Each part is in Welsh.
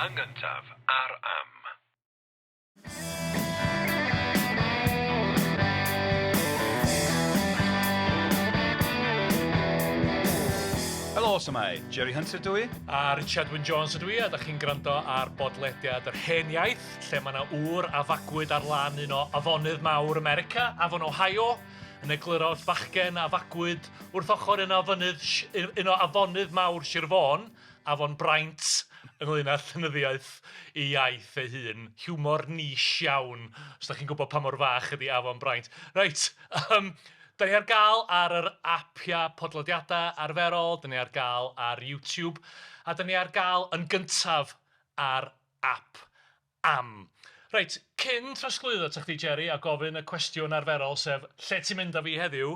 Yn gyntaf ar Am. Helo, shwmae? Jerry Hunter dw i. A Richard Wyn Jones ydw i, a da chi'n gwrando ar bodlediad Yr Hen Iaith, lle mae yna ŵr a fagwyd ar lan un o afonydd mawr America, Afon Ohio, yn egluro wrth fachgen a fagwyd wrth ochr un o afonydd, un o afonydd mawr Sir Fôn, Afon Braint, ynglyn â llenyddiaeth ei iaith ei hun. Hiwmor niche iawn, os da chi'n gwybod pa mor fach ydy Afon Braint. Reit, um, da ni ar gael ar yr apiau podlediadau arferol, da ni ar gael ar YouTube, a da ni ar gael yn gyntaf ar app Am. Reit, cyn trosglwyddo ata chdi Jerry a gofyn y cwestiwn arferol sef lle ti'n mynd â fi heddiw,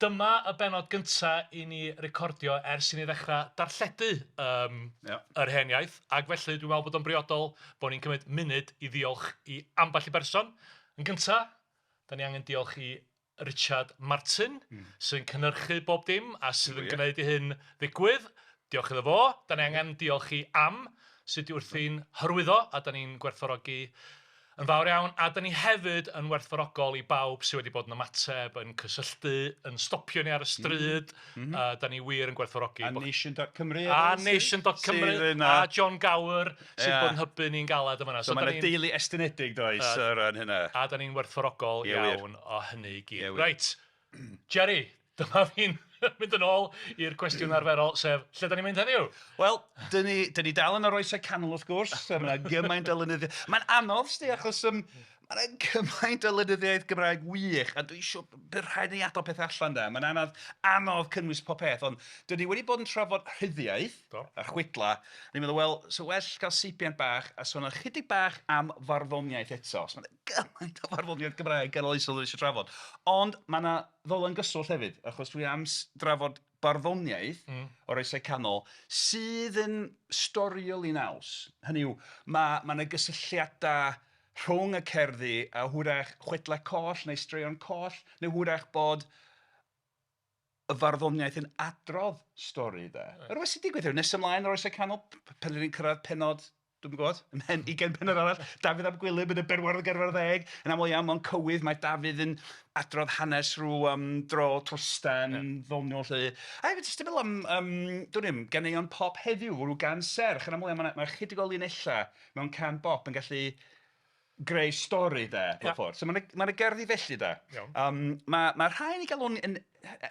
dyma y bennod gynta i ni recordio ers i ni ddechrau darlledu yym Yr Hen Iaith ac felly dwi'n meddwl bod o'n briodol bod ni'n cymryd munud i ddiolch i ambell i berson. Yn gynta, da ni angen diolch i Richard Martin sy'n cynhyrchu bob dim a sydd yn gwneud i hyn ddigwydd. Diolch iddo fo. Da ni angen diolch i Am sydd 'di wrthi'n hyrwyddo a da ni'n gwerthfawrogi yn fawr iawn. A da ni hefyd yn werthfawrogol i bawb sydd wedi bod yn ymateb, yn cysylltu, yn stopio ni ar y stryd. Da ni wir yn gwerthfawrogi. A Nation.Cymru. A Nation.Cymru a Jon Gower sydd 'di bod yn hybu ni'n galed yn fan'na. So mae 'na deulu estynedig does o ran hynna. A da ni'n werthfawrogol iawn o hynny i gyd. Reit, Jerry, dyma fi'n mynd yn ôl i'r cwestiwn arferol, sef lle da ni'n mynd heddiw? Wel, dyn ni, dyn ni dal yn yr oesau canol wrth gwrs, a mae yna gymaint o lenyddiaeth. Mae'n anodd, sti, achos um, mae yna gymaint o lenyddiaeth Gymraeg wych, a dwi'n siŵr bydd rhaid ni adael pethau allan da. Mae'n anodd, anodd cynnwys pob peth, ond dyn ni wedi bod yn trafod rhyddiaeth Do. a chwedla. Ni'n meddwl, wel, so well cael seibiant bach a sôn ychydig bach am farddoniaeth eto. So mae'n gymaint o farddoniaeth Gymraeg ganoloesol dwi eisiau trafod. Ond mae yna ddolen gyswllt hefyd, achos dwi am drafod barddoniaeth o'r Oesau Canol sydd yn storiol i naws. Hynny yw, mae ma 'na gysylltiadau rhwng y cerddi a hwyrach chwedlau coll neu straeon coll, neu hwyrach bod y farddoniaeth yn adrodd stori de. Right. Rhywbeth sy'n digwydd nes ymlaen o'r Oesau Canol, pan ni'n cyrraedd pennod, dwi'n gwybod, ymhen 20 pennod arall, Dafydd ap Gwilym yn y berwardd gerdd ar ddeg, yn aml iawn mewn cywydd mae Dafydd yn adrodd hanes rhyw dro trwstan ddoniol 'lly. A hefyd jyst yn meddwl am, dwn i'm, ganeuon pop heddiw, rhyw gan serch, yn aml iawn mae 'na chydig o linellau mewn can bop yn gallu greu stori de, mewn ffordd. So mae 'na ma' 'na gerddi felly de. Iawn. Ma' rhai yn ei galw'n yn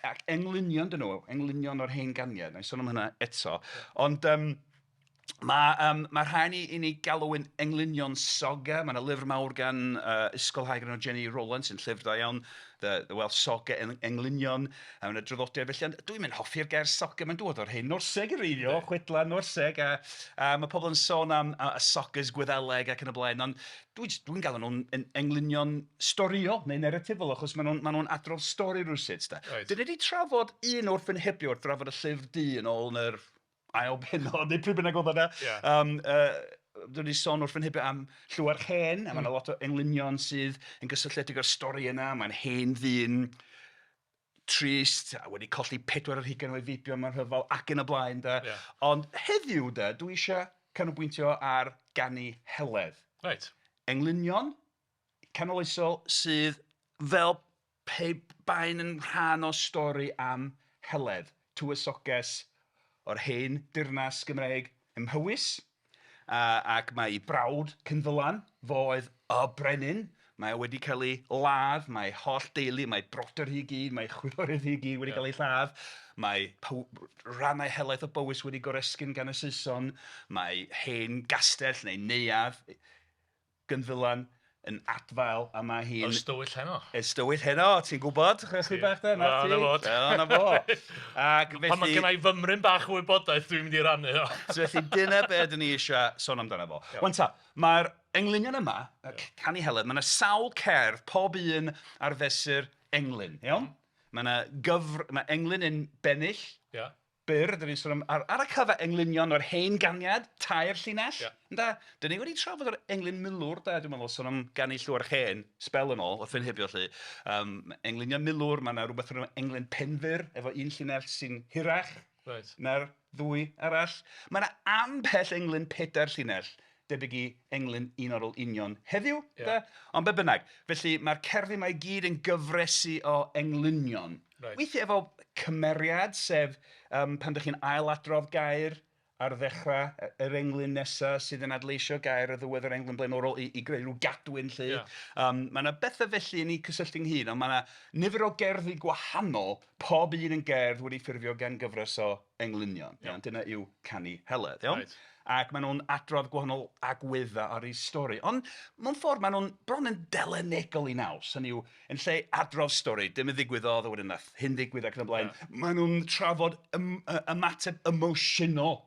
ac englynion 'dyn nhw, englynion o'r hen ganiad, wna i sôn am hynna eto. Ond ma' rhai yn ei galw yn englynion saga. Mae 'na lyfr mawr gan ysgolhaig o'r enw Jenny Rowlands sy'n llyfr da iawn, The Welsh Saga Englynion, a mae 'na draddodiad felly, ond dwi'm yn hoffi'r gair saga, mae'n dod o'r hen Norseg yn wreiddiol, chwedlau Norseg, a a mae pobl yn sôn am y sagas Gwyddeleg ac yn y blaen, ond dwi jyst, dwi'n galw nhw'n englynion storïol neu naratifol, achos maen nhw'n maen nhw'n adrodd stori rywsut de. Reit. Dan ni 'di trafod un wrth fy nhybio wrth drafod y Llyfr Du yn ôl yn yr ail bennod neu pryd bynnag oedd o 'na. Ia. Dwi 'di sôn wrth fy nhyb am Llywarch Hen, a mae 'na lot o englynion sydd yn gysylltiedig â'r stori yna. Mae'n hen ddyn trist a wedi colli 24 o'i feibion mewn rhyfel ac yn y blaen de. Ia. Ond heddiw de, dwi eisiau canolbwyntio ar ganu Heledd. Reit. Englynion canoloesol sydd fel pe baen yn rhan o stori am Heledd, tywysoges o'r hen deyrnas Gymreig ym Mhowys, ac mae ei brawd Cynddylan, fo oedd y brenin, mae o wedi cael ei ladd, mae holl deulu, mae brodyr hi i gyd, mae chwiorydd hi i gyd wedi cael eu lladd, mae rhannau helaeth o Bowys wedi goresgyn gan y Saeson, mae hen gastell neu neuadd Gynddylan yn adfail a mae hi'n... Ys dywyll heno. Ys dywyll heno, ti'n gwybod, chwi bach da, na ti. Na fo. Na fo. Ac felly... Pan mae gen i fymryn bach o wybodaeth, dwi'n mynd i rannu o. So felly dyna be dyn ni eisiau sôn amdano fo. Wan ta, mae'r englynion yma, Canu Heledd, mae yna sawl cerdd, pob un ar fesur englyn, iawn? Mae yna gyfr... Mae englyn yn bennill. Ia. Byr, dan ni'n sôn am ar ar y cyfa englynion o'r hen ganiad, tair llinell, Ia. ynde? Dan ni wedi trafod yr englyn milwr de, dwi'n meddwl, sôn am ganu Llywarch Hen sbel yn ôl, wrth fynd heibio 'lly. Englynion milwr, mae 'na rywbeth o'r enw englyn penfyr, efo un llinell sy'n hirach Reit. na'r ddwy arall. Mae yna ambell englyn pedair llinell debyg i englyn unodl union heddiw, yeah. de? Ond be bynnag, felly mae'r cerddi yma i gyd yn gyfresu o englynion. Right. Weithiau efo cymeriad, sef um, pan ydych chi'n ailadrodd gair ar ddechrau yr englyn nesaf sydd yn adleisio gair ar ddiwedd yr englyn blaenorol i, i greu rhyw gadwyn 'lly. Yeah. Um, mae yna bethau felly yn eu cysylltu ynghyd, ond mae yna nifer o gerddi gwahanol, pob un yn gerdd wedi ffurfio gan gyfres o englynion. Iawn? Dyna yw canu Heledd, iawn? Right. Ac maen nhw'n adrodd gwahanol agweddau ar ei stori. Ond mewn ffordd maen nhw'n bron yn delynegol i naws. Hynny yw, yn lle adrodd stori, dim yn ddigwyddodd, a wedyn nath hyn ddigwydd ac yn y blaen, yeah. maen nhw'n trafod ym, ymateb emosiynol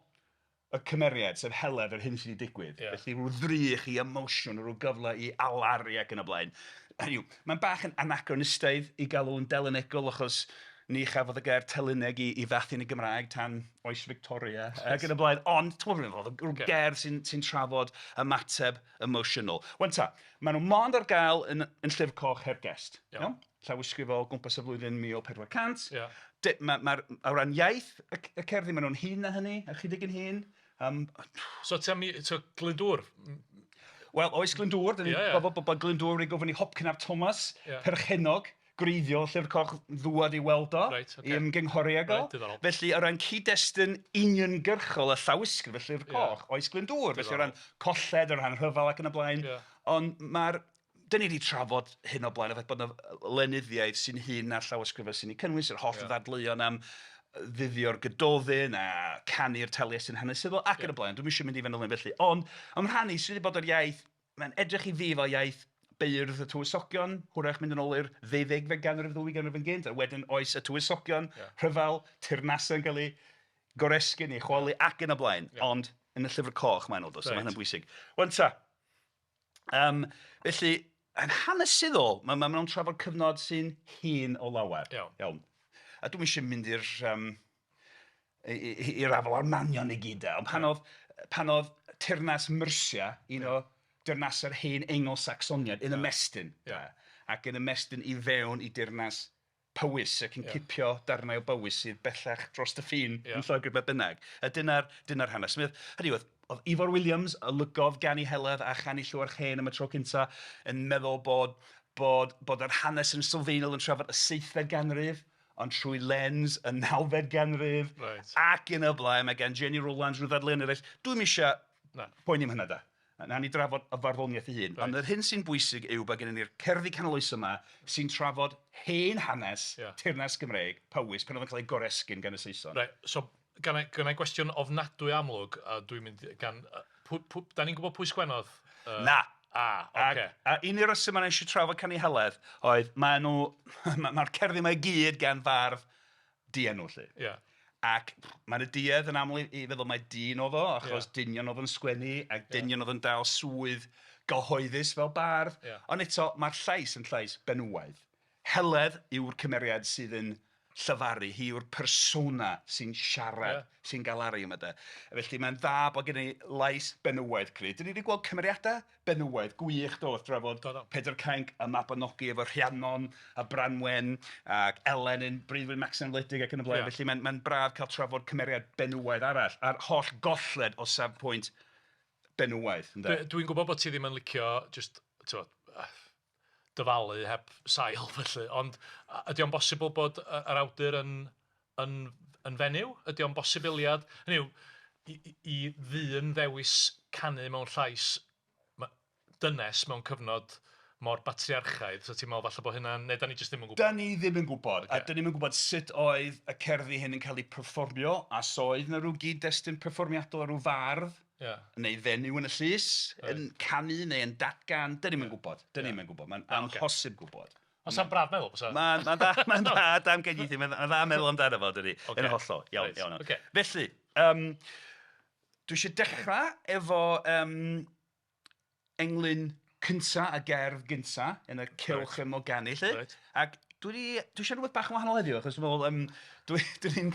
y cymeriad, sef Heledd, yr hyn sydd wedi digwydd. Yeah. Felly rhyw ddrych i emosiwn, rhyw gyfle i alaru ac yn y blaen. Hynny yw, mae'n bach yn anachronistaidd i galw'n delynegol achos ni chafodd y gair telyneg i, i fathu yn y Gymraeg tan oes Victoria ac yn y blaen. Ond, ti'n gwybod, rhyw okay. gerdd sy'n sy trafod ymateb emosiynol. Wan ta, maen nhw mond ar gael yn, yn Llyfr Coch Hergest. Iawn? Llawysgrif o gwmpas y flwyddyn 1400. Yeah. Mae'r ma, ma, o ran iaith y, y cerddi, maen nhw'n hŷn na hynny, ychydig yn hŷn. Um, so ti am so Glyndŵr? Wel, oes Glyndŵr, dyn ni'n yeah, yeah. gwybod bod, bod Glyndŵr wedi gofyn i Hopcyn ap Thomas, yeah. perchennog gwreiddiol Llyfr Coch ddŵad i weld o, right, okay. i ymgynghori ag o. Right, Felly, o ran cyd-destun uniongyrchol y llawysgrif y Llyfr Coch, yeah. oes Glyndŵr, felly o ran colled, o ran rhyfel ac yn y blaen. Yeah. Ond mae'r 'Dyn ni 'di trafod hyn o blaen, y ffaith bod 'na lenyddiaeth sy'n hŷn na'r llawysgrifau sy'n eu cynnwys, yr holl yeah. ddadleuon am dduddio'r Gododdin a canu'r Taliesin hanesyddol ac yn y blaen. Dwi'm eisiau mynd i fanylion felly. Ond ym mrhan i, sydd wedi bod yr iaith, mae'n edrych i fi fel iaith beirdd y tywysogion, hwyrach mynd yn ôl i'r ddeuddegfed ganrif, ddwy ganrif yn gynt, a wedyn oes y tywysogion, yeah. rhyfel, teyrnasau yn cael eu goresgyn, eu chwalu ac yn y blaen. Yeah. Ond yn y llyfr coch mae'n ôl, so right. mae hynny'n bwysig. Wan ta, Um, felly, yn hanesyddol, mae ma, ma nhw'n trafod cyfnod sy'n hŷn o lawer. Iawn. Iawn. A dwi'm eisiau mynd i'r um, i'r afel a'r manion i gyd, ond pan oedd, pan oedd teyrnas Mercia, un o deyrnasau'r hen Eingl-Sacsoniaid, yn ymestyn, yeah. ac yn ymestyn i fewn i deyrnas Powys ac yn cipio darnau o Bowys sydd bellach dros y ffin yeah. yn Lloegr be bynnag. A dyna'r dyna hanes. Hynny yw, oedd Ifor Williams, olygodd Ganu Heledd a Chanu Llywarch Hen am y tro cynta, yn meddwl bod, bod, bod yr hanes yn sylfaenol yn trafod y seithfed ganrif, ond trwy lens y nawfed ganrif, right. ac yn y blaen, mae gan Jenny Rowlands rhyw ddadleuon eraill. Dwi'm eisiau poeni am hynna da. Nawn ni drafod y farddoniaeth ei hun. Reit. Ond yr hyn sy'n bwysig yw bod gennym ni'r cerddi canoloesol yma sy'n trafod hen hanes yeah. teyrnas Gymreig, Powys, pan oedd yn cael ei goresgyn gan y Saeson. Reit, so gan i, gan i gwestiwn ofnadwy amlwg, a dwi'n mynd gan... Pw, pw, da ni'n gwybod pwy sgwennodd? Uh, Na. Ah, oce. Okay. A, a un o'r resymau mae'n eisiau trafod Canu Heledd oedd maen nhw, mae'r ma cerddi yma i gyd gan fardd dienw 'lly. Ia. Ac mae 'na duedd yn aml i i feddwl mai dyn oedd o, achos yeah. dynion oedd yn sgwennu ac dynion oedd yn dal swydd gyhoeddus fel bardd. Yeah. Ond eto, mae'r llais yn llais benywaidd. Heledd yw'r cymeriad sydd yn llyfaru, hi yw'r persona sy'n siarad, yeah. sy'n galaru yma de. Felly mae'n dda bod gen i lais benywaidd cryf. Dyn ni wedi gweld cymeriadau benywaidd gwych do wrth drafod do, do. Pedair Cainc y Mabinogi efo Rhiannon a Branwen ac Elen yn Breuddwyd Macsen Wledig ac yn y blaen. Yeah. Felly mae'n mae braf cael trafod cymeriad benywaidd arall a'r holl golled o safbwynt benywaidd. Dwi'n dwi gwybod bod ti ddim yn licio just, t'wod, dyfalu heb sail felly, ond ydy o'n bosibl bod yr awdur yn, yn, yn fenyw? Ydy o'n bosibiliad? Hynny yw, i, i ddyn ddewis canu mewn llais dynes mewn cyfnod mor batriarchaidd, so ti'n meddwl falle bod hynna'n... Neu da ni jyst ddim yn gwybod? Da ni ddim yn gwybod, okay. a da ni'm yn gwybod sut oedd y cerddi hyn yn cael eu perfformio, a os oedd 'na rhyw gyd-destun perfformiadol a rhyw fardd yeah. neu fenyw yn y llys right. yn canu neu yn datgan, da ni'm yn gwybod, da ni'm yn gwybod, mae'n amhosib okay. gwybod. Ond sa'n braf meddwl, bysa? Mae'n ma dda, mae'n dda damcaniaethu, mae'n dda meddwl amdano fo, dydy, okay. yn hollol. Iawn, right. iawn. Okay. Felly, um, dwi eisiau dechrau efo um, englyn cynta a gerdd gynta yn y cylch right. ymoganu 'lly. Right. Ac dwi 'di dwi eisiau rhywbeth bach yn wahanol heddiw achos dwi'n meddwl um, dwi dwi'n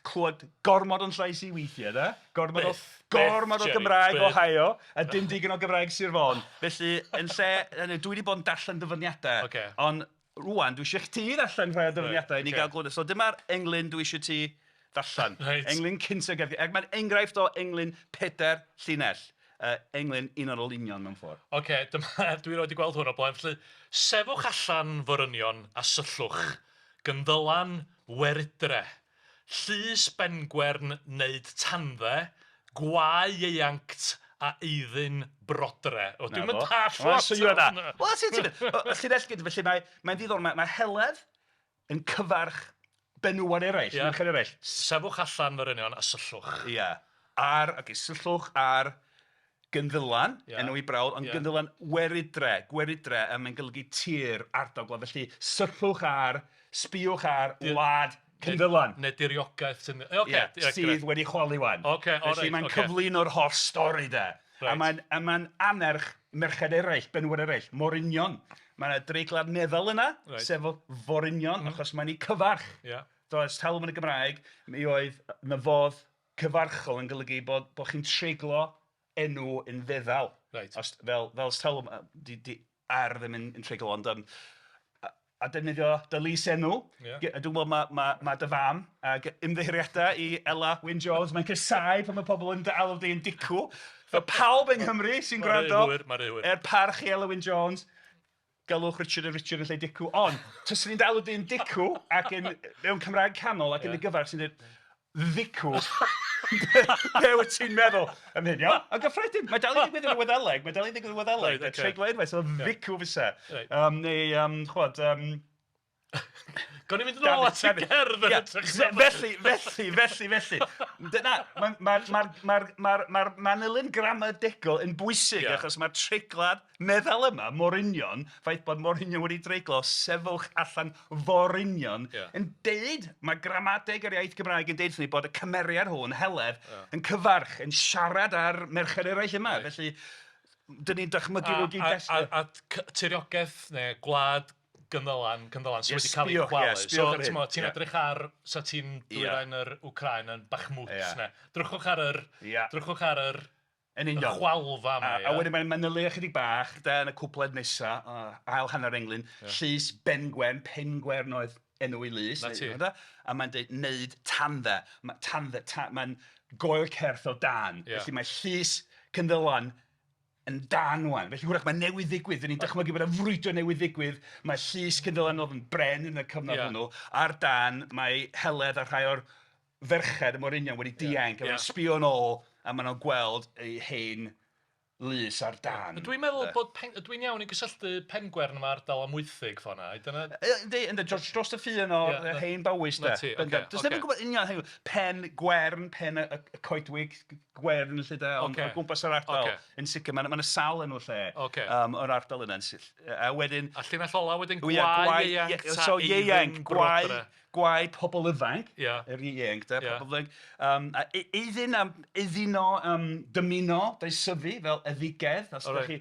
clywed gormod o'n llais i weithiau da. Gormod o gormod o Gymraeg Ohio a dim digon o Gymraeg Sir Fôn. Felly yn lle dwi wedi bod yn darllen dyfyniadau. Okay. Ond rwan dwi eisiau chdi ddarllen rhai o'r dyfyniadau right. i ni okay. gael glywed. So dyma'r englyn dwi eisiau ti ddarllen. Reit. Englyn cynta gerdd, ac mae'n enghraifft o englyn pedair llinell. Englyn un o'r olwynion mewn ffordd. Ocê, dyma, dwi erioed 'di gweld hwn o'r blaen, felly sefwch allan forynion a syllwch, Gynddylan weridre, llys Bengwern wneud tandde, gwae ieuanct a eiddyn brodre. O, dwi'm yn dallt lot o hwnna. Wel, ti'n ti'n llinell gyda, felly mae, mae'n ddiddorol, mae, mae Heledd yn cyfarch benywod eraill, yeah. merched eraill. Sefwch allan forynion a syllwch. Ia. Yeah. Ar, okay, syllwch ar Gynddylan, yeah. enw i brawd, ond yeah. Gynddylan weridre, gweridre, a mae'n golygu tir, ardal gwlad. Felly, syllwch ar, sbïwch ar wlad Cynddylan. Neu diriogaeth sy'n... Okay, yeah, sydd wedi chwalu wan. Okay, all Felly right, mae'n okay. cyflwyno'r holl stori de. Right. A mae'n a mae'n annerch merched eraill, benywod eraill, morynion. Mae yna dreiglad meddal yna, Reit. sef forynion, achos mae'n ei cyfarch. Ia. Do, ers talwm yn y Gymraeg, mi oedd na fodd cyfarchol yn golygu bod, bod chi'n treiglo enw yn feddal. Reit. Os, fel, fel ers talwm, di, di ar ddim yn, yn treiglo, ond a, a defnyddio dy lys enw. Ie. A dwi'n gwybod mae ma, ma dy fam ac ymddiheuriadau i Ela Wyn Jones, mae'n casáu pan mae pobl yn dy alw di yn dicw. Fel pawb yng Nghymru sy'n Ma'n rhy gwrando, hwyr, ma'n rhy hwyr. er parch i Ela Wyn Jones, galwch Richard a Richard yn lle dicw. Ond, tyswn i'n galw di'n dicw ac yn, mewn Cymraeg canol ac yn y gyfarch sy'n dweud ddicw. Be wyt ti'n meddwl am hyn, iawn? Ond gyffredin, mae dal i ddigwydd yn y Wyddeleg, mae dal i ddigwydd yn y Wyddeleg. Right, ocê. Treiglo unwaith, so ddicw fysa. Reit. Neu, chwod, Gawn ni fynd yn ôl at y gerdd yn Ie, hytrach na- Felly, felly, felly, felly. Dyna, mae'r ma, ma, ma, ma, ma manylyn gramadegol yn bwysig Ie. achos mae'r treiglad meddal yma, mor union, ffaith bod mor union wedi dreiglo, sefwch allan for union, Ie. yn deud, mae gramadeg yr iaith Gymraeg yn deud wrthyn ni bod y cymeriad hwn, Heledd, yn cyfarch, yn siarad ar merched eraill yma. Felly, dyn ni'n dychmygu rhyw A, a, gyd-destun. a, a tiriogaeth neu gwlad Gynddylan, Cynddylan sydd Ie, wedi cael ei sbïwch, ie, chwalu. sbïwch So, ar hyn. ti'n ti'n Ie. edrych ar, sa ti'n dwyrain yr Wcrain yn Bakhmut, Ie. ne? Drychwch ar yr, Ie. drychwch ar yr Yn union. chwalfa yma, A, a wedyn mae'n manylu ychydig bach, de, yn y cwpled nesa, ail hanner englyn, llys Bengwern, Pengwern oedd enw ei lys. Na ti. Da, a mae'n dweud neud tandde, ma, tandde, ta, mae'n goel certh o dan. Ie. Felly mae llys Cynddylan yn dan wan. Felly hwyrach mae newydd ddigwydd, dyn ni'n dychmygu bod y frwydro newydd ddigwydd, mae llys Cynddylan oedd yn bren yn y cyfnod Ie. hwnnw, ar dan mae Heledd a rhai o'r ferched y Morynion wedi dianc, a Ie. maen nhw'n sbio yn ôl a maen nhw'n gweld eu hen lys ar dan. Dwi'n meddwl bod, pen, dwi'n iawn i gysylltu Pengwern yma ardal Amwythig ffordd na. Dyna, Yndi, yndi, dros, dros y ffin o'r Ie, na- hen bywys na de. ti, Bendant. ocê, Does neb yn ocê. gwybod union, hynny yw, pen gwern, pen y, y coedwig gwern lle de, ond Ocê. o gwmpas yr ardal Ocê. yn sicr, mae yna sawl enw lle Ocê. o'r ardal yna. yn A wedyn, a llinell ola wedyn, Ie, gwae ie, ieuanc, ta so ieuanc, eiddyn gwae, brodre. gwae pobl ifanc, Ie. yr ieuanc de, Ie. pobl ifanc. A eiddyn am eiddino, dymuno, deisyfu, fel eddigedd, os ydych chi,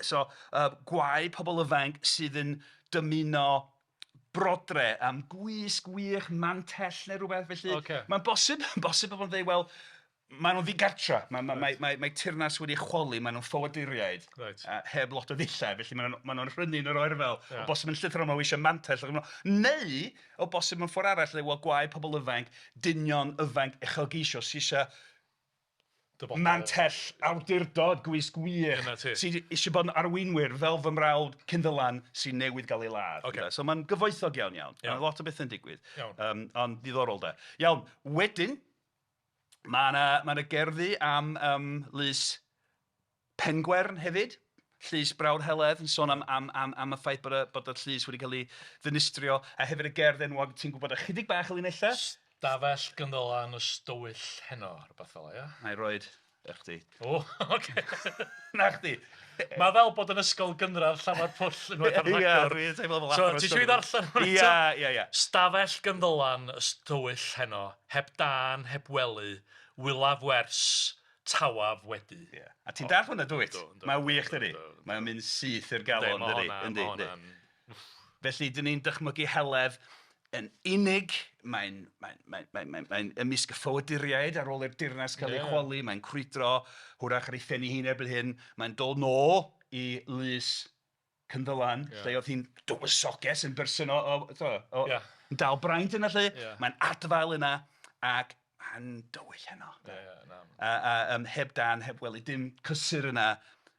so gwae pobl ifanc sydd yn dymuno brodre am gwisg wych, mantell neu rhywbeth, felly Ocê. mae'n bosib, bosib bod nhw'n dweud, wel, maen nhw'n ddigartra, mae, mae, mae, mae, mae teyrnas wedi chwalu, maen nhw'n ffoaduriaid. Reit. A heb lot o ddillad, felly maen nhw'n maen nhw'n rhynnu yn yr oerfel. Ie. O bosib yn llythrennol, maen nhw eisiau mantell. ac Neu, o bosib mewn ffordd arall, wel, gwae pobl ifanc, dynion ifanc uchelgeisiol sydd eisiau Dyfodol. mantell awdurdod gwisg wych. Dyna ti. Sydd eisiau bod yn arweinwyr fel fy mrawd Cynddylan sy'n newydd gael ei ladd. Ocê. Ynde? So mae'n gyfoethog iawn iawn. Iawn. Mae lot o bethau'n digwydd. Iawn. Ond ddiddorol de. Iawn, wedyn, mae yna ma 'na gerddi am Lys Pengwern hefyd. Llys Brawd Heledd yn sôn am, am, am, am y ffaith bod y, bod y llys wedi cael ei ddinistrio. A hefyd y gerdd enwog, ti'n gwybod ychydig bach o linellau? Stafell Gynddylan ystywyll heno, rhywbeth fel 'na, ia? Na i roed i chdi. O, oce. Na chdi. Mae fel bod yn ysgol gynradd Llanfairpwll unwaith ar Ie, rhagor. dwi'n teimlo fel So, athro ti isio fi ysgol. ddarllen hwn eto? Ie, ie, ie. Stafell Gynddylan ystywyll heno, heb dân, heb wely, wylaf wers, tawaf wedi. Ie. A ti'n dallt hwnna, dwyt? Yndw, yndw, Mae'n wych, dydi? yndw, yndw. Mae'n mynd syth i'r Yndi, galon, ma' dydi? hwnna- Yndi, ma' yndi. hwnna'n- Felly, dyn ni'n dychmygu Heledd yn unig, mae'n mae, mae, mae, mae, mae ymysg y ffoaduriaid ar ôl i'r dirnas cael ei Ie. chwalu, mae'n crwydro, hwrach ar ei phen ei hun erbyn hyn, mae'n dod nôl i lys Cynddylan, Ie. lle oedd hi'n dywysoges yn berson o, o, o, o Ie. yn dal braint yna lle, Ie. mae'n adfail yna, Ac mae'n dywyll heno. Ie, ie, na. A heb dan, heb wely, dim cysur yna,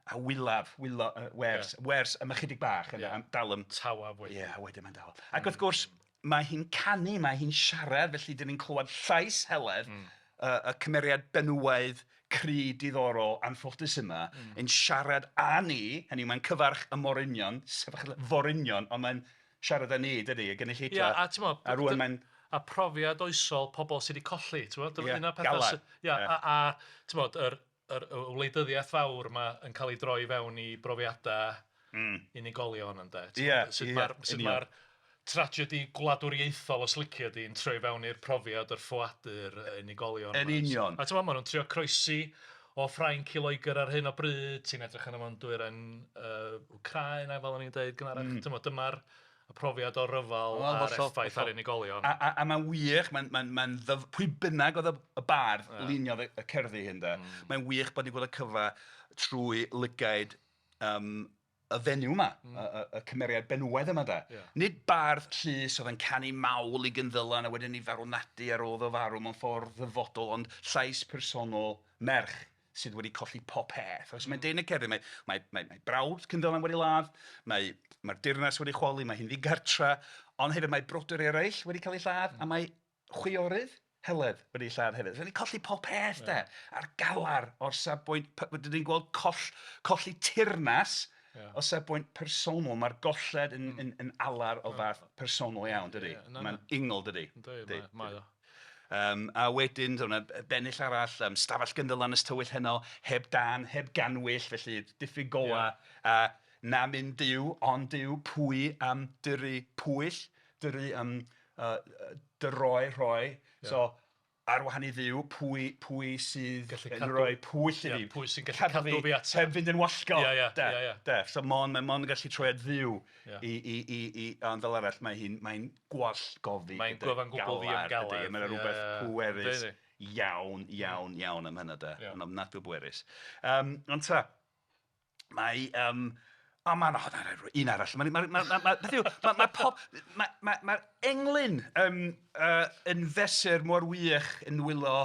a wylaf, wylo, wers, wers am ychydig bach, yna, am dal yn... Tawaf wedyn. Ie, yeah, wedyn mae'n dal. Ac wrth gwrs, mae hi'n canu, mae hi'n siarad, felly dyn ni'n clywed llais Heledd, y cymeriad benywaidd, cry, diddorol, anffodus yma, yn siarad â ni, hynny yw mae'n cyfarch y morynion, sef forynion, ond mae'n siarad â ni, dydy, y gynulleidfa. Ia, a ti'n A rŵan mae'n... A profiad oesol pobl sydd wedi colli, ti'n gwbod? Ia, Un o'r pethau galar. Ia, a ti'n gwbod, yr wleidyddiaeth fawr 'ma yn cael ei droi fewn i brofiadau unigolion ynde. Ia, Sut ia, mae'r sut union. mae'r tragedy gwladwriaethol os licio di yn troi fewn i'r profiad yr ffoadur unigolion. Yn 'ma. union. A ti'n gwbod, maen nhw'n trio croesi o Ffrainc i Loegr ar hyn o bryd, ti'n edrych arno fo'n dwyrain Wcráin a fel o'n i'n deud gynharach, mm. Ti'n dyma'r y profiad o ryfel Wel, a'r hollol, effaith hollol. ar unigolion. A mae'n wych, mae'n pwy bynnag oedd y bardd luniodd y cerddi hyn de, mae'n wych bod ni'n gweld y cyfa trwy lygaid y fenyw yma, y cymeriad benywaidd yma de. Nid bardd llys oedd yn canu mawl i Gynddylan a wedyn ei farwnadu ar ôl iddo farw mewn ffordd ddyfodol, ond llais personol merch sydd wedi colli popeth. Os mae'n deud yn y cerddi, mae brawd Cynddylan wedi ladd, mae'r dirnas wedi chwalu, mae hi'n ddigartra, ond hefyd mae brodyr eraill wedi cael eu lladd, a mae chwiorydd Heledd wedi lladd hefyd. Wedi colli popeth de, a'r galar o'r safbwynt, dyn ni'n gweld colli teyrnas o safbwynt personol, mae'r golled yn alar o fath personol iawn, dydy? Mae'n ingol, dydy? Yndi, mae o. A wedyn, dyna bennill arall, stafell Gynddylan ys tywyll heno, heb dan, heb ganwyll, felly diffyg gola, a na myn Duw, ond Duw, pwy am dyru pwyll, dyru am dyroi rhoi. So, ar wahân i Dduw, pwy sydd Gallu yn cadw- rhoi pwyll i Ie, fi? pwy sy'n gallu cadw fi at- Heb fynd yn wallgo. Ie, ie, De, ie, ie. de. So mae mond yn gallu troi at Dduw i, ond fel arall mae'n gwallgofi. Mae'n gyda gyfan gwbl galar, ddiymgaledd. dydi? Mae'n rhywbeth pwerus Yndi. iawn, iawn, iawn am hynny de. Yn ofnadwy o bwerus. Ond ta, mae... O, mae'n... O, na, na, un arall. Beth yw, mae pob... Mae'r englyn yn fesur mor wych yn nwylo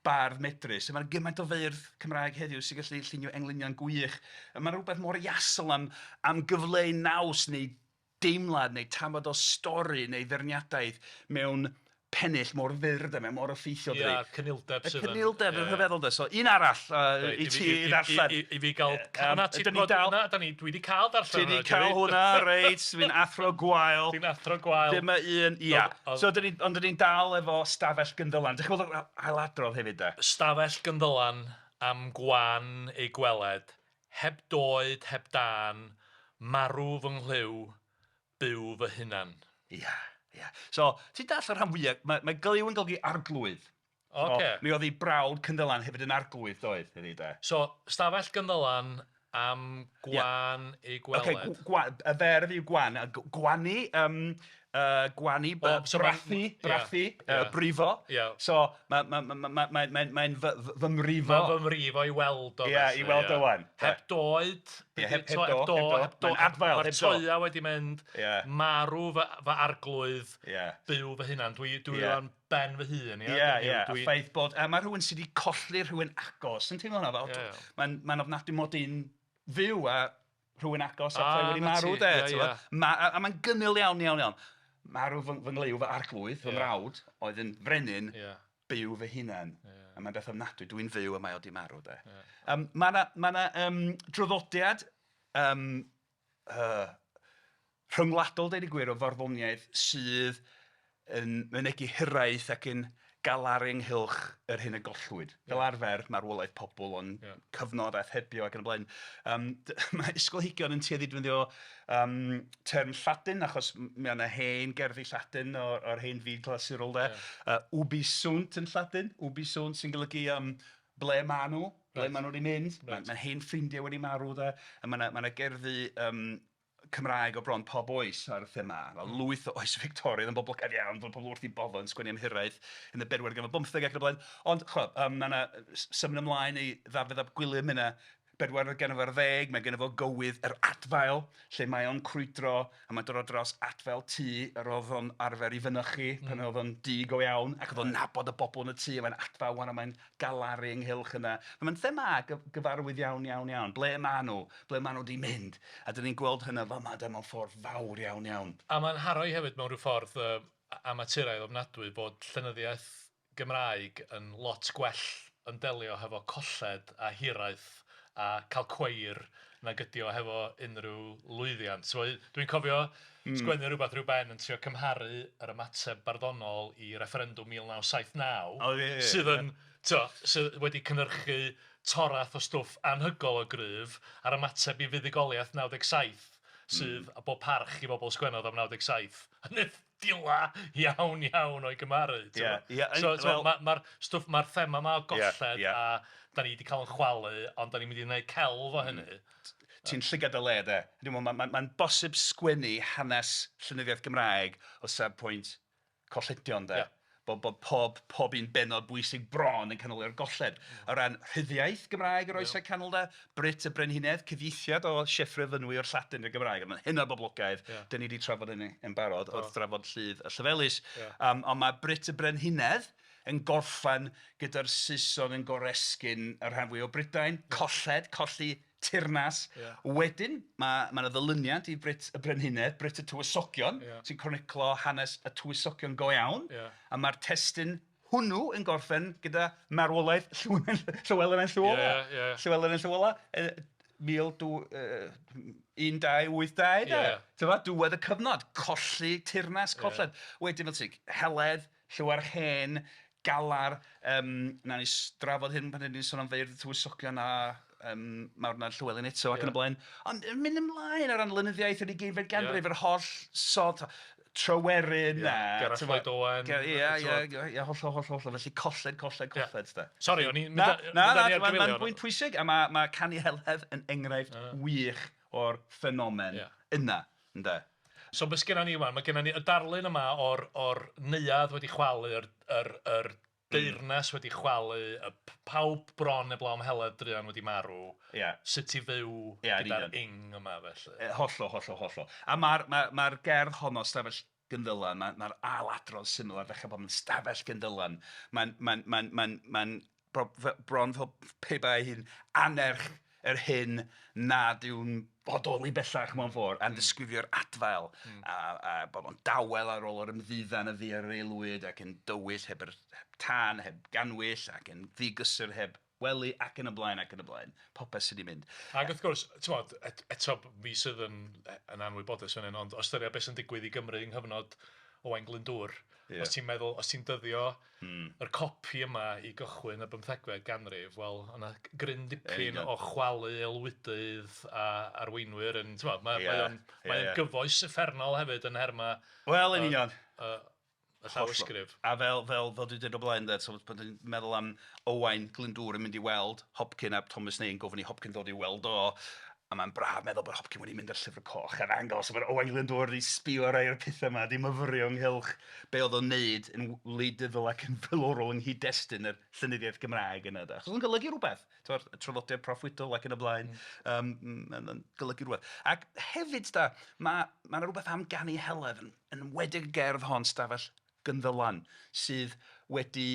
bardd medrus. A mae'n gymaint o feirdd Cymraeg heddiw sy'n gallu llunio englynion gwych. A mae'n rhywbeth mor iasol am gyfleu naws neu deimlad neu tamad o stori neu feirniadaeth mewn pennill mor fyr de, mae mor effeithiol dydi. Ia, cynildeb sydd yn... Y cynildeb yn rhyfeddol de. So un arall i ti i ddarllen. I fi gael... Na, ti na, da ni, dwi wedi cael darllen Ti wedi cael hwnna, reit, dwi'n athro gwael. Dwi'n athro gwael. Dyma un, ia. So, ond dyn ni'n dal efo Stafell Gynddylan. Dych chi'n gweld ailadrodd hefyd de? Stafell Gynddylan am gwan ei gweled, heb doed, heb dân, marw fy nghlyw, byw fy hunan. Ia, ia. So, ti'n dallt y rhan fwyaf, mae glyw yn golygu arglwydd. Ocê. So, mi oedd ei brawd Cynddylan hefyd yn arglwydd, doedd, hefyd de. So, stafell Gynddylan am gwan ei gweled. Ocê, y ferf yw gwan, a gwanu, gwanu, so brathu, brathu, brifo. So, mae'n ma, ma, ma, ma, ma, ma fy, fy mrifo. Mae'n fy mrifo i weld o. Ie, i weld o wan. Heb doed. Ie, heb do, heb do. Heb do. Mae'n adfail, Mae'r heb do. toia wedi mynd, marw fy, fy arglwydd, byw fy hunan. Dwi am ben fy hun. Ie, ie. Y ffaith bod... A mae rhywun sydd wedi colli rhywun agos yn teimlo hwnna fel... Mae'n ma ofnadwy mod i'n fyw a rhywun agos a ah, wedi marw de. A mae'n gynnil iawn, iawn, iawn. Marw fy nghlyw, fy arglwydd, fy mrawd, oedd yn frenin, byw fy hunan. A mae'n beth ofnadwy, dwi'n fyw a mae o di marw de. Mae yna ma draddodiad rhyngwladol, deud y gwir, o farddoniaeth sydd yn mynegi hiraeth ac yn galaru ynghylch yr hyn y gollwyd. Fel arfer, marwolaeth pobl o'n cyfnod a thebio ac yn y blaen. Mae ysgolheigion yn tueddu defnyddio term Lladin, achos mae yna hen gerddi Lladin o'r hen fyd clasurol de. Ubi sunt yn Lladin, ubi sunt sy'n golygu ble maen nhw, ble maen nhw wedi mynd. Mae hen ffrindiau wedi marw de. A mae yna gerddi Cymraeg o bron pob oes ar y thema. Fel lwyth o oes Victoria yn boblogaidd iawn, fel pobl wrth eu boddau yn sgwennu am hiraeth yn y bedwaredd ganrif bymtheg ac yn y blaen. Ond ch'mo, mae yna symud ymlaen i Ddafydd ap Gwilym yna. Bedwaredd ganrif ar ddeg, mae gynno fo gywydd yr adfail, lle mae o'n crwydro a mae'n dod ar draws adfail tŷ yr oedd o'n arfer i fynychu pan oedd o'n dŷ go iawn, ac oedd o'n nabod y bobl yn y tŷ, a mae'n adfail wan a mae'n galaru ynghylch yna. Mae'n thema gyfarwydd iawn, iawn, iawn. Ble maen nhw? Ble maen nhw 'di mynd? A dan ni'n gweld hynna fama de mewn ffordd fawr iawn, iawn. A mae'n haro i hefyd mewn rhyw ffordd amaturaidd ofnadwy bod llenyddiaeth Gymraeg yn lot gwell yn delio hefo colled a hiraeth a cael cweir nag ydi o hefo unrhyw lwyddiant. So, dwi'n cofio sgwennu rhywbeth rhyw ben yn trio cymharu yr ymateb barddonol i refferendwm 1979 oh, yeah, yeah, sydd yn, yeah. sydd wedi cynhyrchu toreth o stwff anhygoel o gryf a'r ymateb i fuddugoliaeth 97 sydd, a bob parch i bobl sgwennodd am 97, yn dila iawn iawn o'i gymharu. Ie, ie. So, so well, mae'r ma stwff, mae'r thema yma o golled yeah, yeah. a da ni wedi cael yn chwalu, ond da ni'n mynd i wneud celf o hynny. Ti'n llygad y le, de. Dwi'n meddwl, mae'n ma, ma bosib sgwennu hanes llenyddiaeth Gymraeg o safbwynt colledion, de. Yeah. Bod, bod pob, pob un bennod bwysig bron yn canoli ar golled. O ran rhyddiaith Gymraeg yr oesau canol de, Brut y Brenhinedd, cyfieithiad o Sieffre Fynwy o'r Lladin i'r Gymraeg, a mae'n hynod boblogaidd. Yeah. Dyn ni wedi trafod hynny yn barod wrth drafod Lludd a Llefelys. Yeah. Ond mae Brut y Brenhinedd yn gorffen gyda'r Saeson yn goresgyn y rhan fwy o Brydain, yeah. Colled, colli teyrnas. Yeah. Wedyn, mae 'na ddilyniant i Brut y Brenhinedd, Brut y Tywysogion, yeah. sy'n croniclo hanes y Tywysogion go iawn. Yeah. A mae'r testun hwnnw yn gorffen gyda marwolaeth Llywelyn ein Llyw Ola. Yeah, yeah. Llywelyn ein Llyw Ola, 1282, de. Yeah. Ti'n diwedd y cyfnod, colli teyrnas, colled. Yeah. Wedyn, fel ti'n, Heledd, Llywarch Hen, Galar, nawn ni drafod hyn pan ni'n sôn am feirdd tywysogion a marwnad Llywelyn eto ac yn y blaen. Ond yn mynd ymlaen o ran lenyddiaeth yr ugeinfed ganrif, yr holl sod, Tryweryn a... Gerallt Lloyd Owen. Ie, ie, ie, hollol, hollol, hollol. Felly colled, colled, colled, de. Sori, o'n i'n mynd Na, na, mae'n bwynt pwysig, a mae ma Canu Heledd yn enghraifft wych o'r ffenomen yna, ynde. So be sgenna ni wan, mae genna ni y darlun yma o'r, or neuadd wedi chwalu, yr, yr, yr deyrnas wedi chwalu, y pawb bron eblaw am Heledd druan wedi marw. Ia. Sut i fyw yeah, gyda'r ing yma felly. Hollol, hollol, hollol. A mae'r ma, ma gerdd honno, Stafell Gynddylan, mae'r ma ailadrodd syml ar ddechrau bod yn Stafell Gynddylan. Mae'n ma ma ma ma bron fel pe bai hi'n anerch yr hyn nad yw'n bodoli bellach mewn ffordd, a'n disgrifio'r adfail, a bod o'n dawel ar ôl yr ymddiddan a fu ar yr aelwyd, ac yn dywyll heb yr heb tân, heb ganwyll, ac yn ddigysur heb wely, ac yn y blaen, ac yn y blaen. Popeth sydd wedi mynd. Ac wrth gwrs, t'mod, eto fi sydd yn, yn anwybodus fan hyn, ond o ystyried beth sy'n digwydd i Gymru yng nghyfnod Owain Glyndŵr, yeah. Os ti'n meddwl, os ti'n dyddio yr copi yma i gychwyn y bymthegfed ganrif, wel, yna gryn dipyn o chwalu aelwydydd a arweinwyr yn, ti'n mae yeah. mae o'n mae yeah. gyfoes uffernol hefyd yn nherma... Wel, yn union. Y llawysgrif. A fel, fel, fel dwi'n dweud o blaen, de, so, pan dwi'n meddwl am Owain Glyndŵr yn mynd i weld Hopcyn a Thomas Ney yn gofyn i Hopcyn ddod i weld o, a mae'n braf meddwl bod Hopcyn wedi mynd â'r llyfr coch a'r angos, a bod Owain Glyndŵr wedi sbio ar rai o'r pethau yma, wedi myfyrio ynghylch be oedd o'n neud yn wleidyddol ac yn filwrol yng nghyd-destun yr llenyddiaeth Gymraeg yna. De. Achos oedd o'n golygu rhywbeth, y traddodiad proffwydol ac yn y blaen, mae'n golygu rhywbeth. Ac hefyd, da, mae ma rhywbeth am ganu Heledd yn, yn enwedig y gerdd hon, Stafell Gynddylan, sydd wedi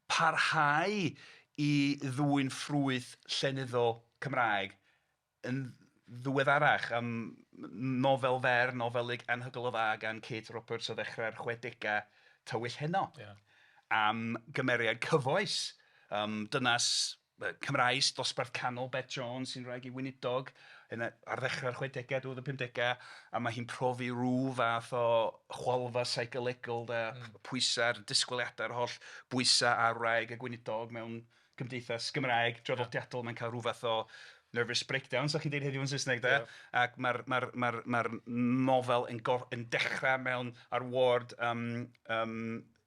parhau i ddwyn ffrwyth llenyddol Cymraeg yn ddiweddarach. Nofel fer, nofelig anhygoel o dda gan Kate Roberts o ddechrau'r chwedegau, Tywyll Heno. Yeah. Am gymeriad cyfoes, dynas Cymraes, dosbarth canol, Bet Jones, sy'n rhaid i weinidog yn y, ar ddechrau'r chwedegau, diwedd y 50au, a mae hi'n profi rhyw fath o chwalfa seicolegol, de, pwysau'r disgwyliadau'r holl bwysau ar wraig y gweinidog mewn cymdeithas Gymraeg draddodiadol, mae'n cael rhyw fath o nervous breakdown, so chi'n deud heddiw yn Saesneg, de? Yeah. Ac mae'r ma ma ma nofel yn, yn dechrau mewn ar ward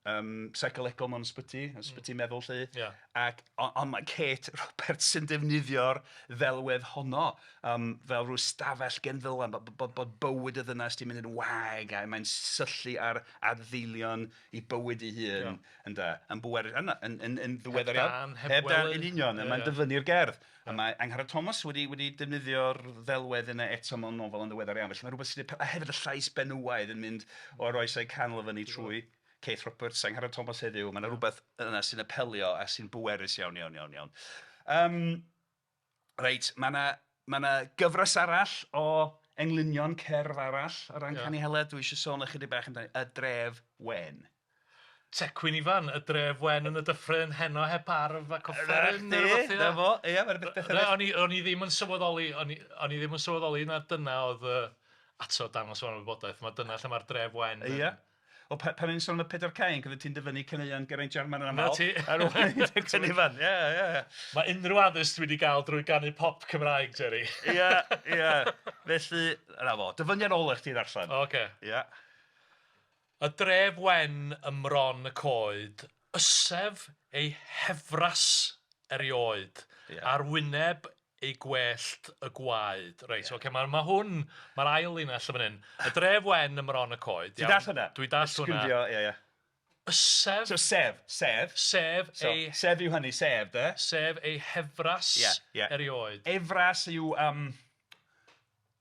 seicolegol mewn ysbyty, ysbyty meddwl 'lly. Ac ond mae Kate Roberts yn defnyddio'r ddelwedd honno fel rhyw stafell genddylan, bod bywyd y ddynas 'di mynd yn wag a mae'n syllu ar adfeilion ei bywyd ei hun, ynde, yn bwerus, yn yn yn yn ddiweddar iawn. Heb dân, heb wely. Yn union, a mae'n dyfynnu'r gerdd. A mae Angharad Thomas wedi defnyddio'r ddelwedd yna eto mewn nofel yn ddiweddar iawn. Felly mae rhywbeth sydd wedi... A hefyd y llais benywaidd yn mynd o'r oesau canol i fyny trwy Kate Roberts, Angharad Thomas heddiw. Mae yna rhywbeth yna sy'n apelio a sy'n bwerus iawn, iawn, iawn, iawn. Reit, mae 'na mae 'na gyfres arall o englynion cerdd arall o ran Canu Heledd. Dwi eisiau sôn ychydig bach amdani, Y Dref Wen. Tecwyn Ifan, y dref wen yn y dyffryn, heno heb arf ac offeryn. 'Na chdi, 'na fo, ia, mae'r beth O'n i, o'n i ddim yn sylweddoli, o'n i, o'n i ddim yn sylweddoli na dyna oedd y... Ato, dangos o'n wybodaeth, mae dyna lle mae'r dref wen. Ia. Wel, pan o'n i'n sôn am y Pedair Cainc, oeddet ti'n dyfynnu caneuon Geraint Jarman yn aml. 'Na ti. Ar ôl i Tecwyn Ifan, ia. Mae unrhyw addysg dwi wedi gael drwy ganu pop Cymraeg, Jerry. Ia, ia. Felly, 'na fo. Dyfyniad ola i chdi ddarllen. Ocê. Ia. Y dref wen ym mron y coed, ysef ei hefras erioed, ar wyneb ei gwellt y gwaed. Reit, ocê, mae ma' hwn, mae'r ail linell yn fan hyn. Y dref wen ym mron y coed. Ti'n dallt hwnna? Dwi'n dallt hwnna. Disgrifio, ia, ia. Ysef... So sef, sef. Sef so, ei... Sef yw hynny, sef, de. Sef ei hefras erioed. Efras yw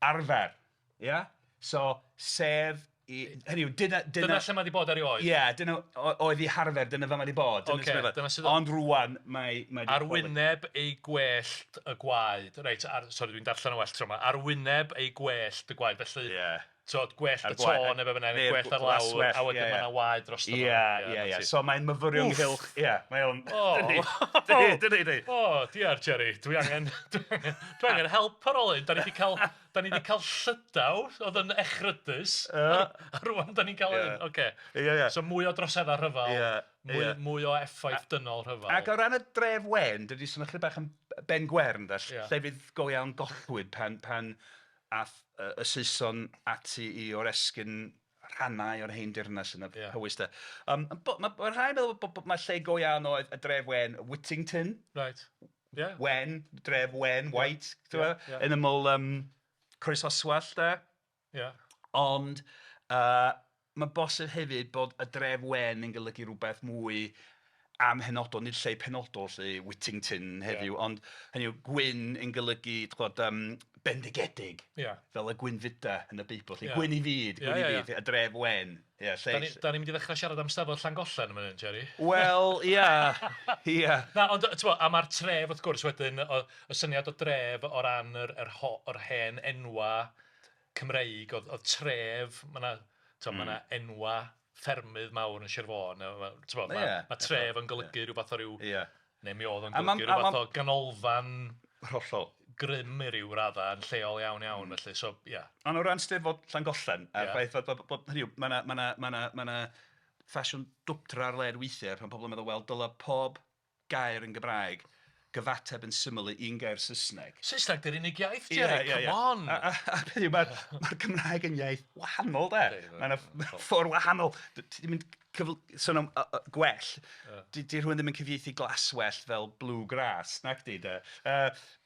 arfer, ia? So, sef i... Hynny yw, dyna... Dyna lle mae 'di bod erioed. Ie, dyna oedd ei harfer, dyna fel mae 'di bod. Dyna Ocê, dyna sydd... Ond rŵan mae... mae Ar wyneb ei gwellt y gwaed. Reit, ar, sori, dwi'n darllen yn well tro yma. Ar wyneb ei gwellt y gwaed. Felly, Ie. Tibod, gwellt y to neu be bynnag, neu gwellt ar lawr, a wedyn mae yna waed drosto fo. Ie, ie, ie. So mae'n myfyrio ynghylch... Ie, mae o'n... O! Dydi, dydi, dydi. O, diar, Jerry. Dwi angen, dwi angen help ar ôl hyn. Da ni 'di cael, da ni 'di cael Llydaw, oedd yn echrydus, a rŵan da ni'n cael hyn. Ocê. Ie, ie. So mwy o droseddau rhyfel, mwy, mwy o effaith dynol rhyfel. Ac o ran y dref wen, dydy sôn ychydig bach am Ben Gwern, de, llefydd go iawn gollwyd pan Aeth y Saeson ati i oresgyn rhannau o'r hen deyrnas yn y Powys de. Mae ma rhai yn meddwl bod mae lle go iawn oedd y dref wen Whittington. Right. Yeah. Wen, dref wen, white, yeah. Yeah. Yn ymyl Croesoswallt de. Yeah. Ond mae'n bosib hefyd bod y dref wen yn golygu rhywbeth mwy amhenodol, nid lle penodol 'lly, Whittington heddiw, ond hynny yw gwyn yn golygu t'bod bendigedig. Ia. Fel y gwynfyda yn y Beibl 'lly. Gwyn i fyd, gwyn i fyd, y dref wen. Ia, lle... Da ni'n mynd i ddechrau siarad am Steddfod Llangollen yn fan hyn, Jerry. Wel, ia, ia. Na, ond t'mo', a ma'r tref wrth gwrs wedyn, y syniad o dref o ran yr yr ho- yr hen enwa' Cymreig, oedd tref, ma' 'na t'mo' ma' 'na enwa' ffermydd mawr yn Sir Fôn, t'mo' ma' tref yn golygu rhyw fath o ryw... Ia. Neu mi oedd o'n golygu rhyw fath o ganolfan... Hollol. ...grym i ryw raddau yn lleol iawn iawn felly, so ia. Ond o ran Steddfod Llangollen a'r ffaith bod hynny yw, ma' 'na ma' 'na ma' 'na ma' 'na ffasiwn dwpdra ar led weithiau pan pobl yn meddwl, wel, dylai pob gair yn Gymraeg gyfateb yn syml i un gair Saesneg. Saesneg 'di'r unig iaith, Jerry, come on! A peth yw, mae'r Cymraeg yn iaith wahanol, de. Mae yna ffordd wahanol. Ti ddim yn sôn am gwell. Di rhywun ddim yn cyfieithu glaswellt fel blue grass, nac di, de.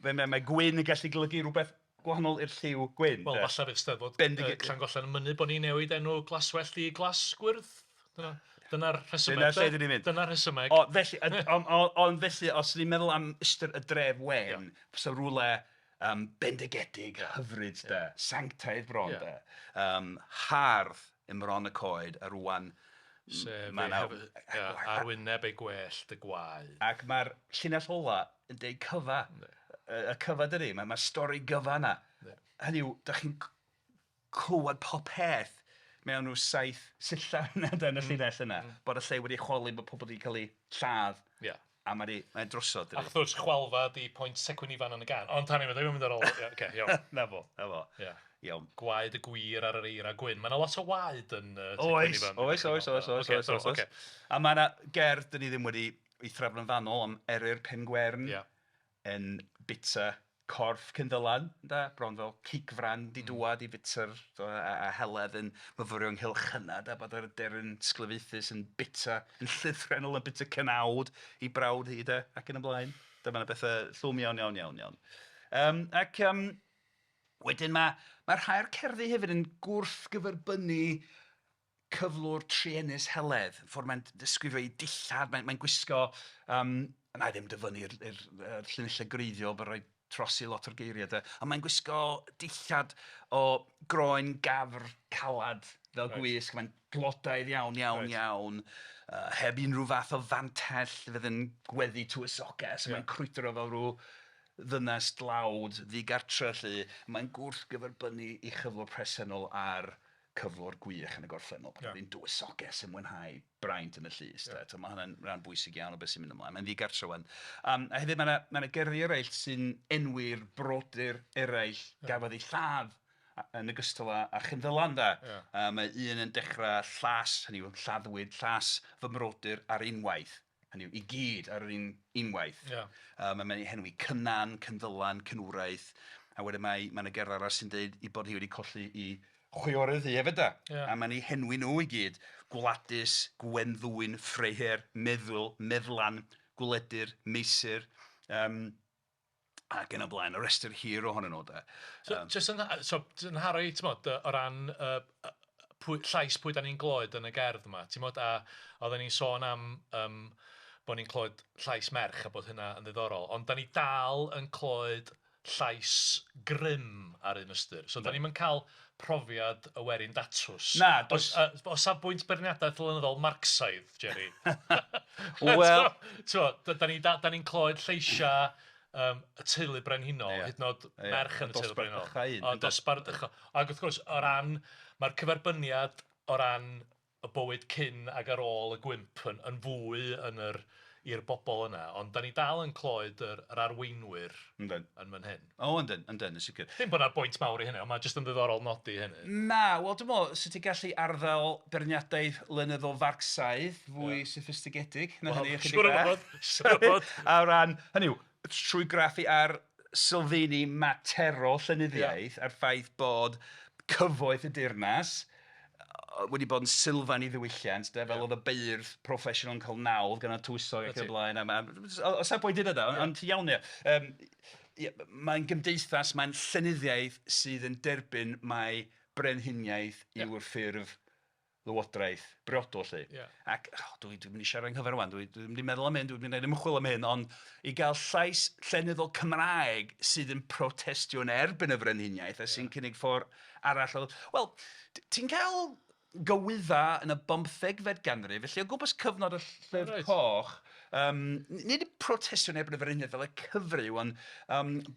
Mae gwyn yn gallu golygu rhywbeth gwahanol i'r lliw gwyn. Wel, falle fydd Steddfod Llangollen yn mynnu bod ni'n newid enw glaswellt i glasgwyrdd. Dyna'r rhesymeg. Dyna lle dyn ni'n mynd. Dyna'r rhesymeg. O, felly, ond felly, os ni'n meddwl am ystyr y dref wen, fysa rhywle bendigedig, hyfryd, de, sanctaidd bron, de, hardd ym mron y coed, a rwan Sef ei arwyneb ei gwellt y gwaed. Ac mae'r llinell ola yn deud cyfa. Y cyfa dydi, mae'r stori gyfa yna. Hynny yw, dach chi'n clywed popeth mewn rhyw saith sillaf yna de, yn y llinell yna. Bod y lle wedi chwalu, bod pobl wedi cael eu lladd. Ia. A mae 'di... mae drosodd dydi. Ac wrth gwrs chwalfa 'di pwynt Tecwyn Ifan yn y gân. Ond tan i ddim yn mynd ar ôl... Ia, ocê, iawn. 'Na fo, 'na fo. Ia. Iawn. Gwaed y gwir ar yr eira gwyn. Mae 'na lot o waed yn Tecwyn Ifan. Oes, oes, oes, oes, oes, oes, oes. A mae 'na gerdd 'dan ni ddim wedi ei thrafod yn fanwl am Eryr Pen Gwern. Ia. Yn bita. corff Cynddylan, ynde, bron fel cigfran 'di dŵad i fita'r a a Heledd yn myfyrio ynghylch hynna de, bod yr aderyn sglyfaethus yn bita, yn llythrennol yn bita cnawd ei brawd hi de, ac yn y blaen. De, ma' 'na bethe llwm iawn, iawn, iawn, iawn. Yym ac yym wedyn ma' ma' rhai o'r cerddi hefyd yn gwrthgyferbynnu cyflwr truenus Heledd, y ffordd mae'n disgrifio ei dillad, mae'n mae'n gwisgo yym wna i ddim dyfynnu yr yr yr llinellau gwreiddiol, bod rhaid trosi lot o'r geiriau de, ond mae'n gwisgo dillad o groen gafr calad fel gwisg, mae'n glodaidd iawn, iawn, iawn, heb unrhyw fath o fantell fydd yn gweddu tywysoges, mae'n crwydro fel rhyw ddynes dlawd ddigartre 'lly, mae'n gwrthgyferbynnu ei chyflwr presennol â'r cyflwr gwych yn y gorffennol pan oedd hi'n dywysoges yn mwynhau braint yn y llys de. Tibod, mae hwnna'n rhan bwysig iawn o beth sy'n mynd ymlaen. Mae'n ddigartre wan. A hefyd mae 'na ma' 'na gerddi eraill sy'n enwi'r brodyr eraill gafodd eu lladd yn ogystal â Chynddylan de. A mae un yn dechrau llas, hynny yw lladdwyd llas fy mrodyr ar unwaith. Hynny yw, i gyd ar yr un unwaith. Mae'n eu henwi Cynan, Cynddylan, Cynwraeth, a wedyn mae mae 'na gerdd arall sy'n deud ei bod hi wedi colli ei chwiorydd hi hefyd de. A mae'n eu henwi nhw i gyd, Gwladus, Gwenddwyn, Ffreiher, Meddwl, Meddlan, Gwledyr, Meisir, yym ac yn y blaen, y rhestr hir ohonyn nhw de. So jyst yn so jyst yn nharo i ti'mod o ran pwy llais pwy 'dan ni'n glywed yn y gerdd yma, ti'mod a oedden ni'n sôn am yym bod ni'n clywed llais merch a bod hynna yn ddiddorol, ond 'dan ni dal yn clywed llais grym ar un ystyr. So 'dan ni'm yn cael profiad y werin datws. Na, does... O safbwynt beirniadaeth lenyddol Marcsaidd, Jerry. Wel... Ti'mod, da ni'n da ni'n clywed lleisiau y teulu brenhinol, hyd yn oed merch yn y teulu brenhinol. Dosbarth ucha un. O, dosbarth ucha. Ac wrth gwrs, o ran, mae'r cyferbyniad o ran y bywyd cyn ac ar ôl y gwymp yn yn fwy yn yr i'r bobl yna, ond dan ni dal yn clywed yr yr arweinwyr Yndyn. yn fan hyn. O yndyn, yndyn, yn sicr. Dim bod 'na bwynt mawr i hynny, ond mae jyst yn ddiddorol nodi hynny. Na, wel dwi'n meddwl, sut ti'n gallu arddel beirniadaeth lenyddol Farcsaidd fwy soffistigedig na hynny ychydig Siŵr o bach. fod, siŵr o fod. O ran, hynny yw, trwy graffu ar sylfeini materol llenyddiaeth a'r ffaith bod cyfoeth y deyrnas wedi bod yn sylfaen i ddiwylliant, de, fel oedd y beirdd proffesiynol yn cael nawdd gan y tywysog ac yn y blaen. A ma', o safbwynt hynna de, ond ti'n iawn ia. Ia, mae'n gymdeithas, mae'n llenyddiaeth sydd yn derbyn mai brenhiniaeth yw'r ffurf lywodraeth briodol 'lly. Ac o, dwi'n mynd i siarad anghyfer rŵan, dwi ddim 'di meddwl am hyn, dwi ddim 'di gwneud ymchwil am hyn, ond i gael llais llenyddol Cymraeg sydd yn protestio yn erbyn y frenhiniaeth a sy'n cynnig ffordd arall o... Wel, ti'n cael gywydda yn y bymthegfed ganrif, felly o gwmpas cyfnod y Llyfr Coch, nid protestio yn erbyn y frenhiniaeth fel y cyfryw, ond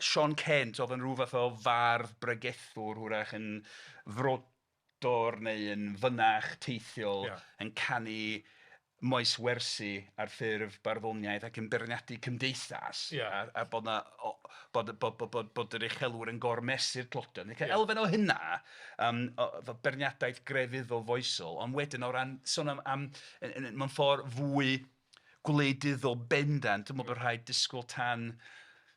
Siôn Cent oedd yn rhyw fath o fardd bregethwr hwyrach yn frodor neu yn fynach teithiol yn canu moeswersi ar ffurf barddoniaeth ac yn beirniadu cymdeithas a bod 'na bod bod bod bod bod yr uchelwyr yn gormesu'r tlodion. Ni'n cael elfen o hynna o fel beirniadaeth grefyddol foesol, ond wedyn o ran sôn am am mewn ffordd fwy gwleidyddol bendant, dwi'n meddwl bod rhaid disgwyl tan,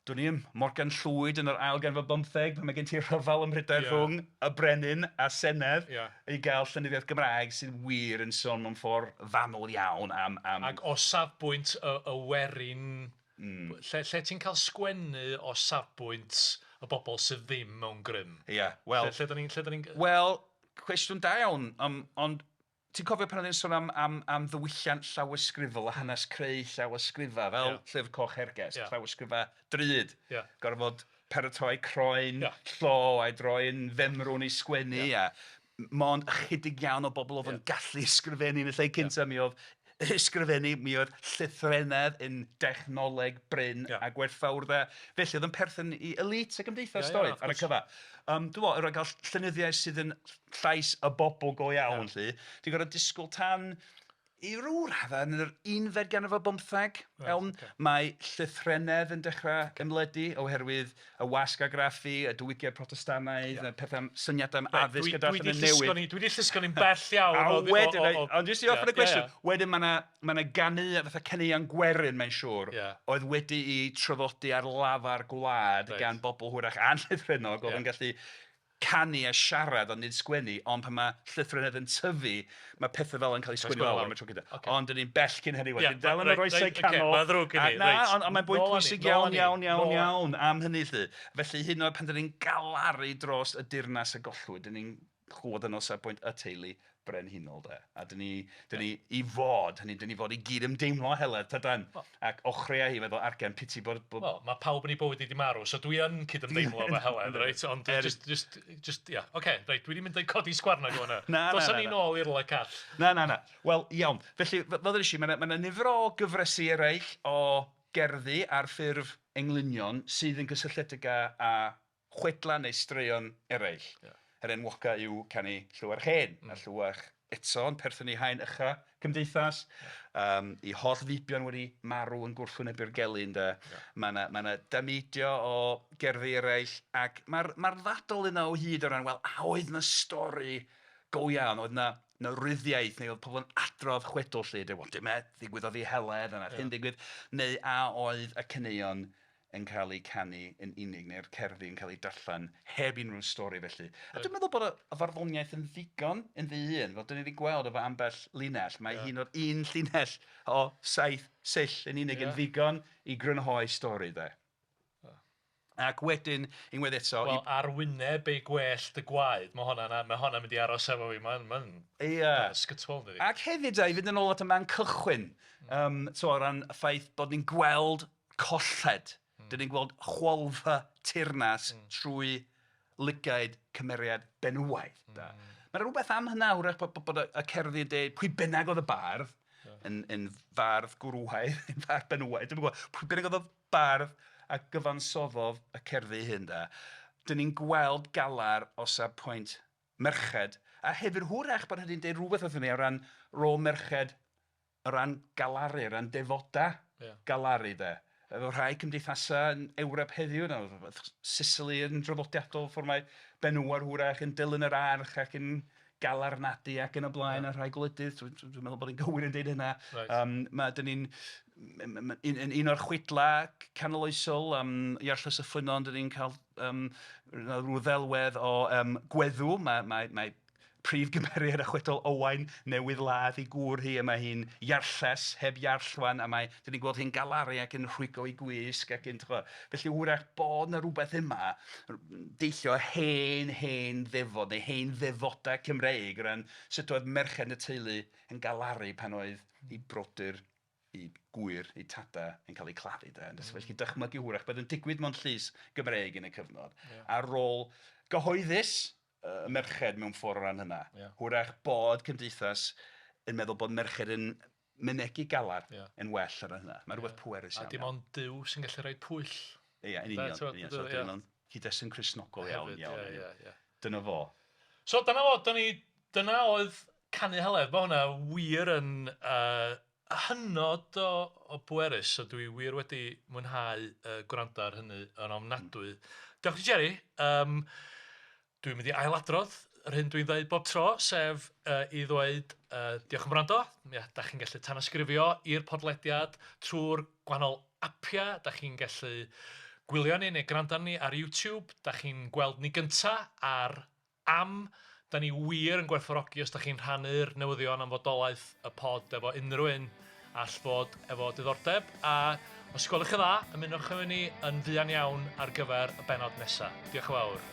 dwn i'm, Morgan Llwyd yn yr ail ganrif ar bymtheg, pan mae gen ti rhyfel ym Mhrydain rhwng y brenin a senedd i gael llenyddiaeth Gymraeg sydd wir yn sôn mewn ffordd fanwl iawn am... am... Ac o safbwynt y y werin, lle lle ti'n cael sgwennu o safbwynt y bobl sydd ddim mewn grym? Ia, wel... Lle lle dan ni'n... lle dan ni'n... Wel, cwestiwn da iawn, ond Ti'n cofio pan oedden ni'n sôn am am am ddiwylliant llawysgrifol a hanes creu llawysgrifau fel Llyfr Coch Hergest, llawysgrifau drud. Gorfod paratoi croen llo a'i droi'n femrwn i sgwennu a mond ychydig iawn o bobl oedd yn gallu ysgrifennu yn y lle cynta. Mi oedd ysgrifennu, mi oedd llythrennedd yn dechnoleg brin a gwerthfawr de. Felly oedd yn perthyn i elite y gymdeithas doedd ar y cyfa. Dwi'n meddwl, o ran cael llenyddiaeth sydd yn llais y bobl go iawn 'lly, ti'n gorfod disgwyl tan i ryw raddau yn yr unfed ganrif ar bymtheg, Reit, iawn, ocê. mae llythrennedd yn dechrau ymledu oherwydd y wasg argraffu, y diwygiad Protestannaidd, y pethau, syniadau am addysg a darllen yn newid. Dwi 'di llusgo ni'n bell iawn. A wedyn, ond jyst i orffen y gwestiwn, wedyn mae 'na ma' 'na ganu, fatha caneuon gwerin mae'n siŵr, oedd wedi'u traddodi ar lafar gwlad gan bobl hwyrach anllythrennog oedd yn gallu canu a siarad ond nid sgwennu, ond pan mae llythrennedd yn tyfu, mae pethau fel yn cael eu sgwennu lawr am y tro cyntaf. Okay. Ond dyn ni'n bell cyn hynny wedyn. Yeah, dal yn yr oesau canol. Mae'n ddrwg gen i. Na, ond on, mae'n bwynt pwysig iawn, iawn, iawn, iawn am hynny 'lly. Felly hyd yn oed pan dyn ni'n galaru dros y dirnas a gollwyd, dyn ni'n clywed yno safbwynt y teulu brenhinol de. A dyn ni, dyn ni i fod, hynny, dyn ni fod i gyd-ymdeimlo â Heledd, tydan? Well, Ac ochri â hi, meddwl, argen, piti bod... bod... Wel, mae pawb yn ei bywyd wedi marw, so dwi yn cyd-ymdeimlo efo Heledd, reit? Ond er... just, just, just, ia, yeah. oce, okay, reit, dwi wedi mynd i codi sgwarnog o hwnna. Na, na, na, na. Ni nôl i'r rwle call. Na, na, na. Wel, iawn. Felly, fel ddwedes i, mae yna ma nifer o gyfresi eraill o gerddi ar ffurf englynion sydd yn gysylltiedig â, â chwedlau neu straeon eraill. Ia. Yr enwoca yw canu Llywarch Hen, a Llywarch eto yn perthyn i haen ucha cymdeithas. Yym ei holl feibion wedi marw yn gwrthwynebu'r gelyn de. Ia. Mae 'na ma' 'na dameidio o gerddi eraill ac mae'r mae'r ddadl yna o hyd o ran, wel, a oedd 'na stori go iawn, oedd 'na 'na ryddiaith neu oedd pobl yn adrodd chwedl 'lly, de, wel dyma ddigwyddodd i Heledd a wnaeth hyn ddigwydd, neu a oedd y caneuon yn cael eu canu yn unig, neu'r cerddi yn cael eu darllen heb unrhyw stori felly. A dwi'n meddwl bod y farddoniaeth yn ddigon ynddi hun, fel dan ni 'di gweld efo ambell linell, mae hyd yn oed un llinell o saith sill yn unig yn ddigon i grynhoi stori de. Ac wedyn, unwaith eto... Wel, ar wyneb ei gwellt y gwaed, mae hwnna'n mae hwnna'n mynd i aros efo fi, mae'n mae'n Ia. ysgytwol dydi. Ac hefyd, i fynd yn ôl at y man cychwyn, um, so o ran y ffaith bod ni'n gweld colled. Dan ni'n gweld chwalfa teyrnas trwy lygaid cymeriad benywaidd. De. Mae 'na rywbeth am hynna hwyrach bod, bod, bod y, y cerddi yn dweud pwy bynnag oedd y bardd, yn, yn fardd gwrywaidd, yn fardd benywaidd, dwi'm yn gwybod, pwy bynnag oedd y bardd a gyfansoddodd y cerddi hyn de. Dyn ni'n gweld galar o safbwynt merched, a hefyd hwyrach bod hynny'n deud rhywbeth wrthyn ni o ran rôl merched o ran galaru, o ran defodau galaru de. Efo rhai cymdeithasau yn Ewrop heddiw, Sicily yn draddodiadol, ffordd mae benywod hwyrach yn dilyn yr arch ac yn galarnadu ac yn y blaen, a rhai gwledydd, dwi'n dwi, dwi meddwl bod ni'n gywir yn deud hynna. Right. Mae, dyn ni'n, un, un o'r chwedlau canoloesol, Iarlles y Ffynnon, dyn ni'n cael rhyw ddelwedd o gweddw, mae, mae, mae prif gymeriad y chwedl Owain newydd ladd ei gŵr hi a mae hi'n iarlles heb iarllwan a mae dan ni'n gweld hi'n galaru ac yn rhwygo ei gwisg ac yn t'bo' felly hwyrach bod 'na rywbeth yma deillio hen hen ddefod neu hen ddefodau Cymreig o ran sut oedd merched yn y teulu yn galaru pan oedd eu brodyr eu gŵyr, eu tadau yn cael eu claddu de. Mm. Felly dychmygu hwyrach beth yn digwydd mewn llys Gymreig yn y cyfnod. Yeah. Ar rôl gyhoeddus y merched mewn ffordd o ran hynna. Yeah. Hwyrach bod cymdeithas yn meddwl bod merched yn mynegi galar yeah. yn well ar hynna. Mae rhywbeth yeah. pwerus iawn. A dim ond Duw sy'n gallu rhoi pwyll. Ie, yn union. Yn union. So, yeah. Cyd-destun Cristnogol iawn, Hefyd, iawn. Ie, ie, ie. Dyna fo. So dyna fo, dyna, ni, dyna oedd Canu Heledd. Mae hwnna wir yn hynod o, o bwerus, so dwi wir wedi mwynhau gwrando ar hynny yn ofnadwy. Diolch i Jerry. Dwi'n mynd i ailadrodd yr hyn dwi'n dweud bob tro, sef i ddweud diolch am wrando. Ia, da chi'n gallu tanysgrifio i'r podlediad trwy'r gwahanol apiau. Da chi'n gallu gwylio ni neu gwrando arni ar YouTube. Da chi'n gweld ni gynta ar Am. Da ni wir yn gwerthfawrogi os da chi'n rhannu'r newyddion am fodolaeth y pod efo unrhyw un all fod efo diddordeb. A os gwelwch yn dda, ymunwch efo ni yn fuan iawn ar gyfer y bennod nesaf. Diolch yn fawr.